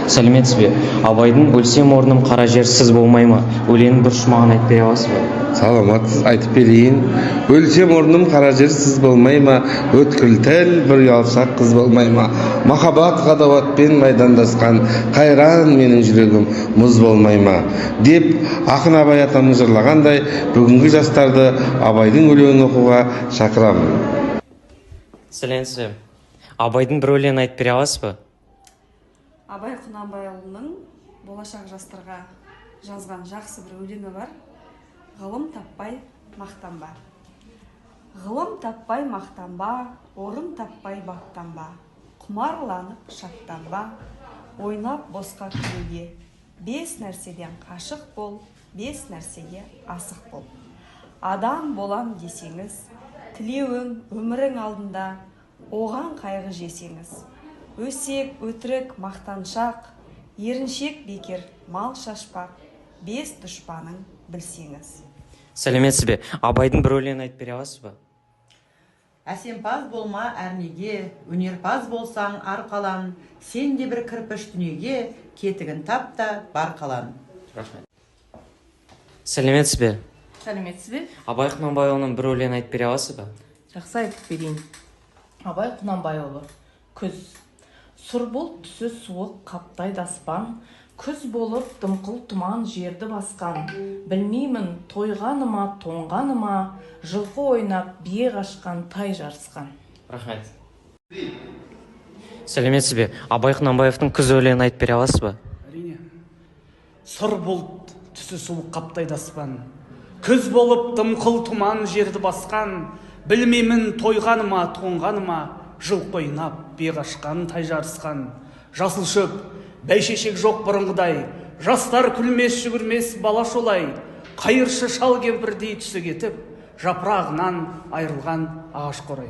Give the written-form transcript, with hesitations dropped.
Сәлеметсіз бе? Абайдың «Өлсем орным қара жер сіз болмай ма» өлеңінің бір шумағын айтып бере аласыз ба? Саламатсыз, айтып берейін. Өлсем орным қара жер сіз болмай ма, өткір тіл бір ұялшақ қыз болмай ма, махаббат ғадауатпен майдандасқан, қайран менің жүрегім мұз болмай ма деп ақын Абай атамыз жырлағандай, бүгінгі жастарды Абайдың өлеңін оқуға шақырамын. Сәлеметсіз бе? Абайдың бір өлеңін айтып бере аласыз ба? Абай Құнанбайұлының болашақ жастарға жазған жақсы бір өлеңі бар: «Ғылым таппай мақтанба». Ғылым таппай мақтанба, орын таппай баптанба, құмарланып шаттанба, ойнап босқа күлуге. Бес нәрседен қашық бол, бес нәрсеге асық бол. Адам болам десеңіз, тілеуің өмірің алдында, оған қайғы жесеңіз. Өсек, өтірік, мақтаншақ, еріншек, бекер мал шашпақ, бес дұшпаның білсеңіз. Сәлеметсіз бе? Абайдың бір өлеңін айтып бере аласыз ба? Әсемпаз болма әрнеге, өнерпаз болсаң арқалан, сен де бір кірпіш дүниеге, кетігін тап та бар қалан. Рахмет. Сәлеметсіз бе? Сәлеметсіз бе? Абай Құнанбайұлының бір өлеңін айтып бере аласыз ба? Жақсы, айтып берейін. Абай Құнанбайұлы, «Күз». Сұр бұлт түсі суық қаптайды аспан, күз болып дымқыл тұман жерді басқан. Білмеймін, тойғаны ма, тоңғаны ма, жылқы ойнап, бие қашқан, тай жарысқан. Рахмет. Сәлеметсіз бе? Абай Құнанбаевтың «Күз» өлеңін айтып бере аласыз ба? Әрине. Сұр бұлт түсі суық қаптайды аспан, күз болып дымқыл тұман жерді басқан. Білмеймін, тойғаны ма, тоңғаны ма, жылқы ойнап, бие қашқан, тай жарысқан. Жасыл шөп, бәйшешек жоқ бұрынғыдай, жастар күлмес, жүгірмес бала шолай. Қайыршы шал кемпірдей түсі кетіп, жапырағынан айырылған ағаш қорай.